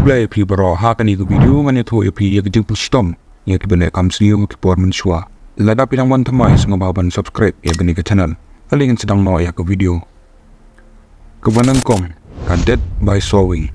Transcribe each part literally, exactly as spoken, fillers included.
Khublei ïa phi baroh, ha kane ka video ngan ïathuh ïa phi ïa ka jingpynshitom ïa kiba leh kam sniew ha ki por mynshuwa. Lada phi dang wan thymmai sngewbha ban subscribe ïa kane ka channel. Kali ngan sdang noh ïa ka video. Kaba nyngkong, ka death by sawing.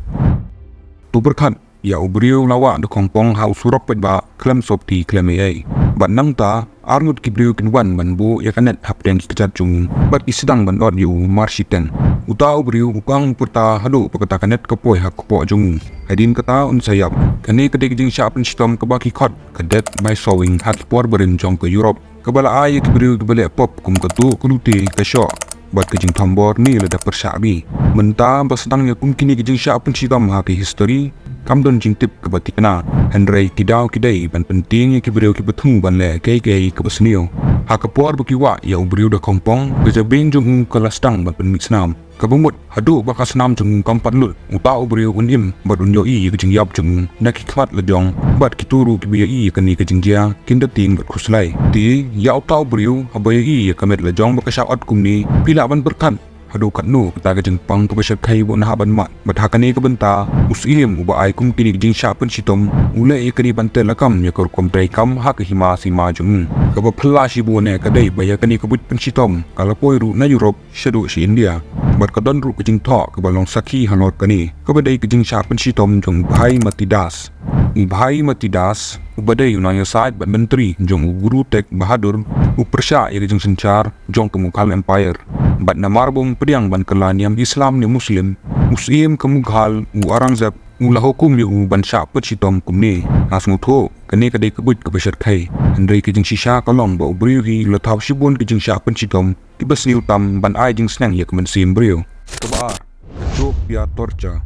To pyrkhat ïa u briew la wah da khongpong ha u surok paidbah khlem sopti khlem ei ei. Bad nangta ar ngut ki briew kin wan ban buh ïa ka net hapdeng ki kjat jong u bad ki sdang ban ot ïa u marshiteng. Uta u briew u kang u pyrta haduh ba kata ka net ka poi ha kpoh jong u. Hadien kata un sa ïap. Kane ka dei ka jingshah pynshitom kaba ki khot ka death by sawing ha ki por barim jong ka Europe, kaba la ai ïa ki briew kiba leh pop kum ka tuh ka lute ka shoh bad ka jingthombor ne lada pyrshah bih. Mynta ba sdang ïa kum kine ki jingshah pynshitom ha ki history, kam don jingtip kaba thikna. Hynrei ki daw ki dei ban pyntieng ïa ki briew kiba thmu ban leh kaei kaei kaba sniew. Ha ka por ba ki wah ïa u briew da khongpong, ka jabieng jong u ka la sdang ban pynmih snam. Kaba mut haduh ba ka snam jong u kam pat lut, uta u briew un im bad un ïohi ïa ka jingïap jong u na ki khmat la jong, bad kito ruh kiba ïohi ïa kane ka jingjia kin da tieng bad khuslai. Te ïa uta u briew haba ïohi ïa ka met la jong ba ka shah ot kumne, phi lah ban pyrkhat haduh katno kata ka jingpang kaba shyrkhei ba un hap ban mad. Bad ha kane ka bynta u syiem uba ai kum kine ki jingshah pynshitom u leh ïa kane ban teh lakam ïa ka rukom treikam ha ka hima sima jong u. Kaba phylla shibun eh ka dei ba ïa kane ka buit pynshitom ka la poi ruh na Europe shaduh sha India. Bad ka don ruh ka jingthoh kaba long sakhi halor kane, kaba dei ka jingshah pynshitom jong u Bhai Mati Das. U Bhai Mati Das uba dei u nongïasaid bad myntri jong u Guru Tegh Bahadur u pyrshah ïa ka jingsynshar jong ka Mughal Empire. Bad namar ba um pdiang ban kylla niam Islam ne Muslim, u syiem ka Mughal u Aurangzeb u la hukum ïa u ban shah pynshitom kumne. Nga sngewthuh kane ka dei ka buit kaba shyrkhei, hynrei ka jingshisha ka long ba u briew hi u la thaw shibun ki jingshah pynshitom kiba sniew tam ban ai jingsneng ïa ka mynsiem briew. Kaba ar, ka Chopia Torture.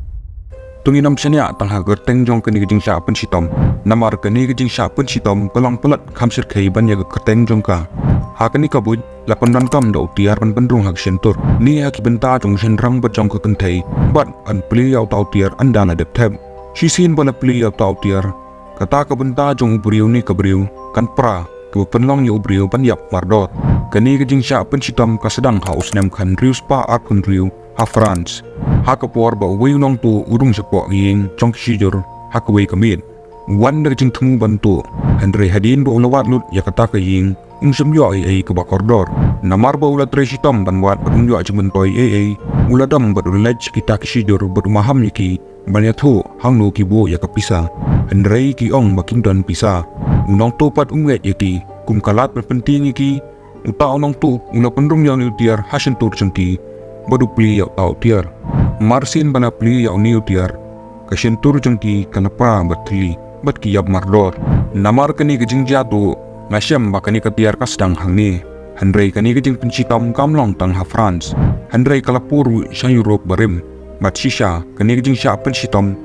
To ngin ym shaniah tang ha ka kyrteng jong kane ka jingshah pynshitom, namar kane ka jingshah pynshitom ka long palat kham shyrkhei ban ïa ka kyrteng jong ka. Ha kane ka buit la pyndonkam da u tiar ban pynrung ha ka shyntur ne ha ki bynta jong u shynrang bad jong ka kynthei, bad yn plie ïa uta u tiar ynda la dep thep. Shisien ba la plie ïa uta u tiar, kata ka bynta jong u briew ne ka briew kan pra, kaba pynlong ïa u briew ban ïap mardor. Kane ka jingshah pynshitom ka sdang ha u snem khathynriew spah arphew hynriew ha France, ha ka por ba uwei u nongtuh u rung shapoh ïing jong ki shijur ha kawei ka miet. U wan da ka jingthmu ban tuh, hynrei hadien ba u la wad lut ïa kata ka ïing, um shym ïoh ei ei kaba kordor. Namar ba u la trei shitom ban wad bad um ïoh jingmyntoi ei ei, u la dom bad u la leit sha kita ki shijur bad u maham ïa ki ban ïathuh hangno ki buh ïa ka pisa. Hynrei ki ong ba kim don pisa. U nongtuh pat um ngeit ïa ki, kum ka lad ban pyntieng ïa ki, uta u nongtuh u la pynrung ïa une u tiar ha shyntur jong ki bad u plie ïa uta u tiar. Marsien ba la plie ïa une u tiar, ka shyntur jong ki ka la pra bad thylli bad ki ïap mardor. Namar kane ka jingjia tuh, nga shem ba kane ka tiar ka sdang hangne. Hynrei kane ka jingpynshitom kam long tang ha France, hynrei ka la pur ruh sha Europe barim. Bad shisha kane ka jingshah pynshitom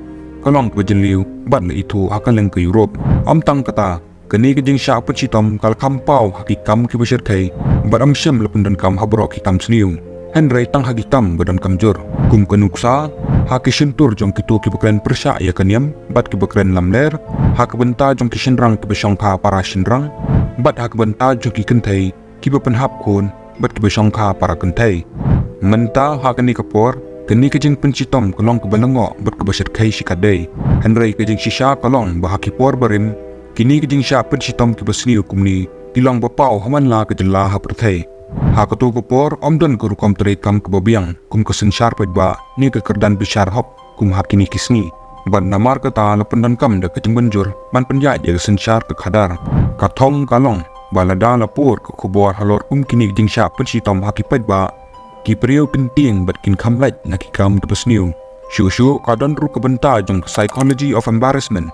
ka long kaba jylliew bad la ithuh ha kylleng ka Europe. Ym tang kata, kane ka jingshah pynshitom ka la kham paw ha ki kam kiba shyrkhei, bad ym shym la pyndonkam ha baroh ki kam sniew, hynrei tang ha ki kam ba donkam jur, kum ka nuksa ha ki shyntur jong kito kiba kren pyrshah ïa ka niam bad kiba kren lamler, ha ka bynta jong ki shynrang kiba shongkha para shynrang, bad ha ka bynta jong ki kynthei kiba pynhap khun bad kiba shongkha para kynthei. Mynta ha kane ka por, kane ka jingpynshitom ka long kaba lyngngoh bad kaba shyrkhei shikatdei. Hynrei ka jingshisha ka long ba ha ki por barim, kine ki jingshah pynshitom kiba sniew kumne ki long ba paw ha man la ka jylla ha pyrthei. Ha kato ka por ym don ka rukom treikam kaba biang kum ka synshar paidbah ne ka kyrdan bishar hok kum ha kine ki sngi. Bad namar kata la pyndonkam da ka jingmynjur ban pynïaid ïa ka synshar ka khadar. Ka thong ka long ba lada la pur ka khubor halor kum kine ki jingshah pynshitom ha ki paidbah, ki briew kin tieng bad kin kham lait na ki kam kiba sniew. Shuh shuh ka don ruh ka bynta jong ka psychology of embarrassment,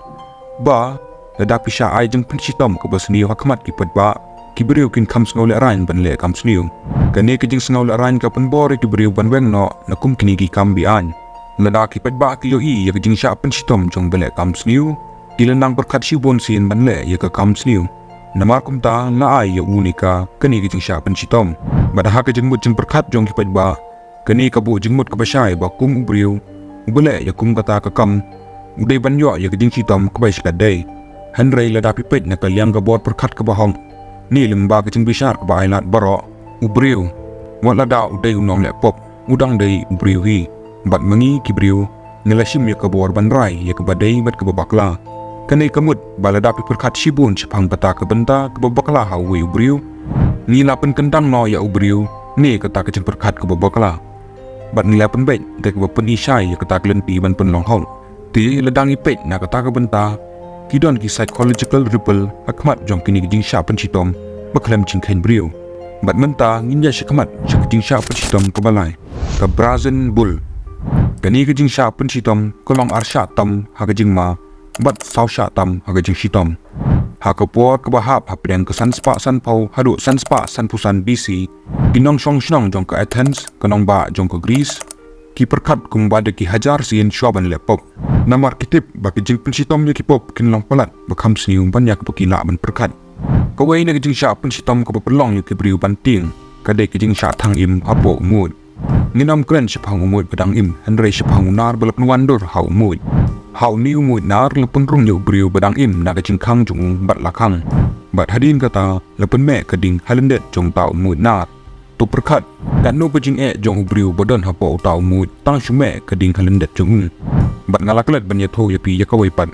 ba lada phi shah ai jingpynshitom kaba sniew ha khmat ki paidbah, ki briew kin kham sngewlehraiñ ban leh kam sniew. Kane ka jingsngewlehraiñ ka pynbor ïa ki briew ban weng noh na kum kine ki kam be-aiñ. Lada ki paidbah ki ïohi ïa ka jingshah pynshitom jong ba leh kam sniew, ki la nang pyrkhat shibun sien ban leh ïa ka kam sniew. Namar kumta la ai ïa u ne ka kane ka jingshah pynshitom. Bad ha ka jingmut jingpyrkhat jong ki paidbah, kane ka buh jingmut kaba shai ba kum u briew uba leh ïa kum kata ka kam u dei ban ïoh ïa ka jingshitom kaba shikatdei. Hynrei lada phi peit na ka liang ka bor pyrkhat kaba hok ne lyngba ka jingbishar kaba ailad baroh, u briew, wat lada u dei u nongleh pop, u dang dei u briew hi. Bad ma ngi ki briew, ngi la shim ïa ka bor ban rai ïa kaba dei bad kaba bakla. Kane ka mut ba lada phi pyrkhat shibun shaphang kata ka bynta kaba bakla ha uwei u briew, ngi la pynkyndang noh ïa u briew ne kata ka jingpyrkhat kaba bakla. Bad ngi la pynbeit da kaba pynishai ïa kata ka lynti ban pynlong hok. Te lada ngi peit na kata ka bynta, ki don ki psychological ripple ha khmat jong kine ki jingshah pynshitom ba khlem jingkheiñ briew. Bad mynta ngin ïa shah khmat sha ka jingshah pynshitom kaba lai, ka Brazen Bull. Kane ka jingshah pynshitom ka long arshah tam ha ka jingma bad sawshah tam ha ka jingshitom. Ha ka por kaba hap hapdeng ka san spah sanphew haduh san spah sanphew san B C, ki nongshong shnong jong ka Athens, ka nongbah jong ka Greece, ki pyrkhat kumba da ki hajar sien shuwa ban leh pop. Namar ki tip ba ki jingpynshitom ïa ki pop kin long palat ba kham sniew ban ïa kaba ki lah ban pyrkhat. Kawei na ki jingshah pynshitom kaba pynlong ïa ki briew ban tieng ka dei ki jingshah thang im hapoh u muid. Ngin ym kren shaphang u muid ba dang im, hynrei shaphang u nar ba la pynwandur ha u muid. Ha une u muid nar la pynrung ïa u briew ba dang im na ka jingkhang jong u bad la khang. Bad hadien kata la pynmeh ka ding ha lyndet jong uta u muid nar. To pyrkhat, katno ka jingeh jong u briew ba don hapoh uta u muid tang shu meh ka ding ha lyndet jong u. Bad nga la klet ban ïathuh ïa phi ïa kawei pat.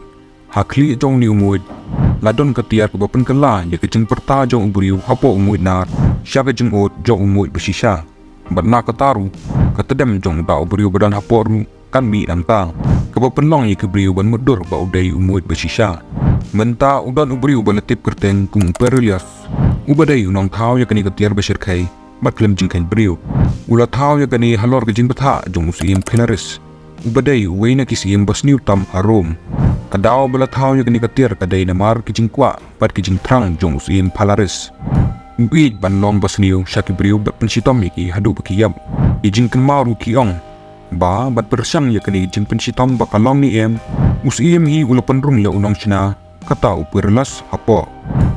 Ha khlieh jong une u muid la don ka tiar kaba pynkylla ïa ka jingpyrta jong u briew hapoh u muid nar sha ka jingud jong u muid ba shisha. Bad na kata ruh ka tdem jong uta u briew ba don hapoh ruh kan mih nangta, kaba pynlong ïa ki briew ban mutdur ba u dei u muid ba shisha. Mynta u don u briew ba la tip kyrteng kum u Perilius, uba dei u nongthaw ïa kane ka tiar ba shyrkhei bad khlem jingkheiñ briew. U la thaw ïa kane halor ka jingbthah jong u syiem Phalaris, uba dei uwei na ki syiem ba sniew tam ha Rome. Ka daw ba la thaw ïa kane ka tiar ka dei namar ki jingkwah bad ki jingthrang jong u syiem Phalaris. U ïeit ban long ba sniew sha ki briew bad pynshitom ïa ki haduh ba ki ïap. Ki jingkynmaw ruh ki ong ba ban pyrshang ïa kane ka jingpynshitom ba ka long ne em, u syiem hi u la pynrung ïa u nongshna, kata u Perilius hapoh.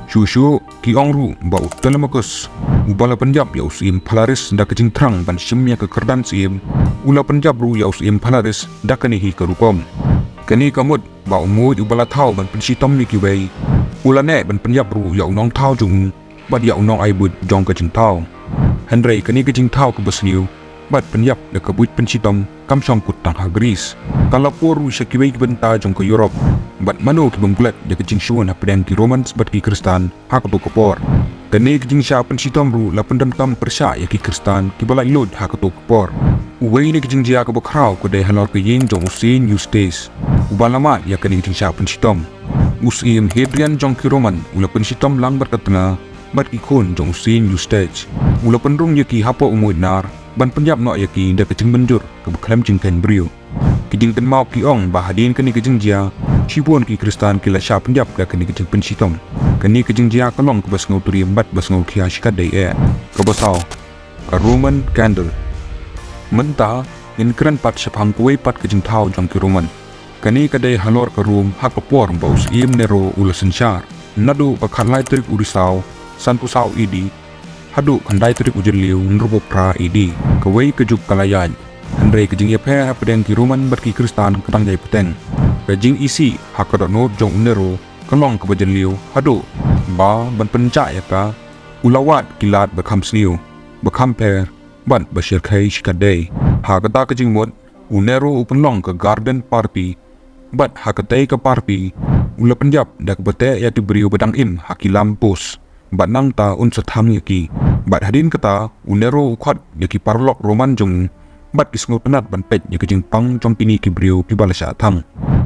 Shuh shuh ki ong ruh ba u Telemachus, uba la pynïap ïa u syiem Phalaris da ka jingthrang ban shim ïa ka kyrdan syiem, u la pynïap ruh ïa u syiem Phalaris da kane hi ka rukom. Kane ka mut ba u muid uba la thaw ban pynshitom ïa kiwei, u la neh ban pynïap ruh ïa u nongthaw jong u bad ïa u nongai buit jong ka jingthaw. Hynrei kane ka jingthaw kaba sniew bad pynïap da ka buit pynshitom kam shong kut tang ha Greece, ka la pur ruh sha kiwei ki bynta jong ka Europe. Bad mano ki bym klet da ka jingshun hapdeng ki Romans bad ki Khristan ha kato ka por. Kane ka jingshah pynshitom ruh la pyndonkam pyrshah ïa ki Khristan kiba laitluid ha kato ka por. Uwei na ki jingjia kaba khraw ka dei halor ka ïing jong u Saint Eustace, uba la mad ïa kane ka jingshah pynshitom. U syiem Hadrian jong ki Roman u la pynshitom lang bad ka tnga bad ki khun jong u Saint Eustace. U la pynrung ïa ki hapoh u muid nar ban pynïap noh ïa ki da ka jingmynjur kaba khlem jingkheiñ briew. Ki jingkynmaw ki ong ba hadien kane ka jingjia, shibun ki Khristan ki la shah pynïap da kane ka jingpynshitom. Kane ka jingjia ka long kaba sngewtriem bad ba sngewkhia shikatdei eh. Kaba saw, ka Roman Candle. Mynta ngin kren pat shaphang kawei pat ka jingthaw jong ki Roman. Kane ka dei halor ka Rome ha ka por ba u syiem Nero u la synshar. Naduh ka khatlai tarik u Risaw sanphew saw A D haduh khyndai tarik u Jylliew hynriewphew phra A D, kawei ka juk ka la ïaid. Hynrei ka jingïapher hapdeng ki Roman bad ki Khristan ka dang ïai bteng. Ka jingisih ha ka dohnud jong u Nero ka long kaba jylliew haduh ba ban pynjah ïa ka, u la wad ki lad ba kham sniew, ba kham pher bad ba shyrkhei shikatdei. Ha kata ka jingmut, u Nero u pynlong ka garden party. Bad ha katei ka party, u la pynïap da kaba teh ïa ki briew ba dang im ha ki lamp post. Bad nangta un sa thang ïa ki. Bad hadien kata, u Nero u khot ïa ki paralok Roman jong u bad ki sngewtynnat ban peit ïa ka jingpang jong kine ki briew kiba la shah thang.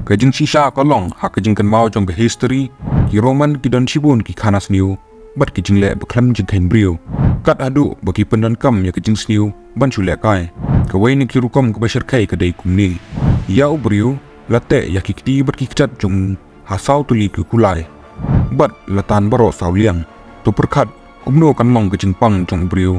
Ka jingshisha ka long ha ka jingkynmaw jong ka history, ki Roman ki don shibun ki khana sniew bad ki jingleh ba khlem jingkheiñ briew. Kat haduh ba ki pyndonkam ïa ka jingsniew ban shu lehkai. Kawei na ki rukom kaba shyrkhei ka dei kumne. Ïa u briew la teh ïa ki kti bad ki kjat jong u ha saw tylli ki kulai bad la tan baroh saw liang. To pyrkhat kumno kan long ka jingpang jong u briew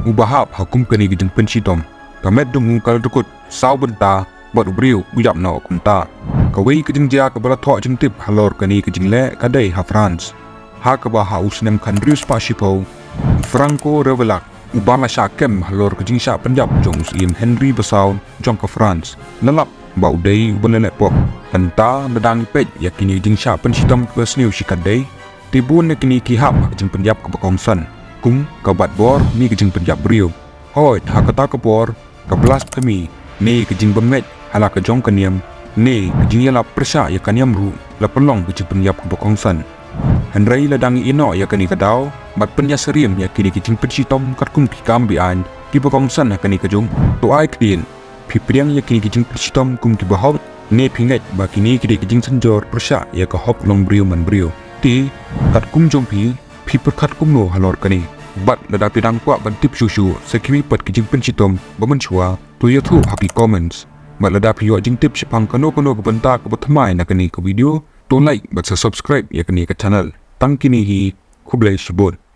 uba hap ha kum kane ka jingpynshitom. Ka met jong u ka la dkut saw bynta bad u briew u ïap noh kumta. Kawei ka jingjia kaba la thoh jingtip halor kane ka jingleh ka dei ha France, ha kaba ha u snem khathynriew spah shiphew, u Franco Ravaillac, uba la shah kem halor ka jingshah pynïap jong u Syiem Henry basaw jong ka France, la lap ba u dei uba la leh pop. Mynta lada ngi peit ïa kine ki jingshah pynshitom kiba sniew shikatdei, te bun na kine ki hap ha ka jingpynïap kaba kongsan, kum ka batbor ne ka jingpynïap briew. Hooid, ha kata ka por, ka blasphemy ne ka jingbymngeit ala ka jong ka niam, ne ka jingïalap pyrshah ïa ka niam ruh la pynlong ka jingpynïap kaba kongsan. Hynrei lada ngi ïehnoh ïa kane ka daw bad pynïasyriem ïa kine ki jingpynshitom katkum ki kam be-aiñ kiba kongsan ha kane ka juk, to ai ktien, phi pdiang ïa kine ki jingpynshitom kum kiba hok, ne phi ngeit ba kine ki dei ki jingsynjor pyrshah ïa ka hok long briew man briew? Te katkum jong phi, phi pyrkhat kumno halor kane? Bad lada phi dang kwah ban tip shuh shuh sa kiwei pat ki jingpynshitom ba mynshuwa, to ïathuh ha ki comments. Bad lada phi ïoh jingtip shaphang kano kano ka bynta kaba thymmai na kane ka video, to like bad sa subscribe ïa kane ka channel. Tang kine hi, khublei shibun.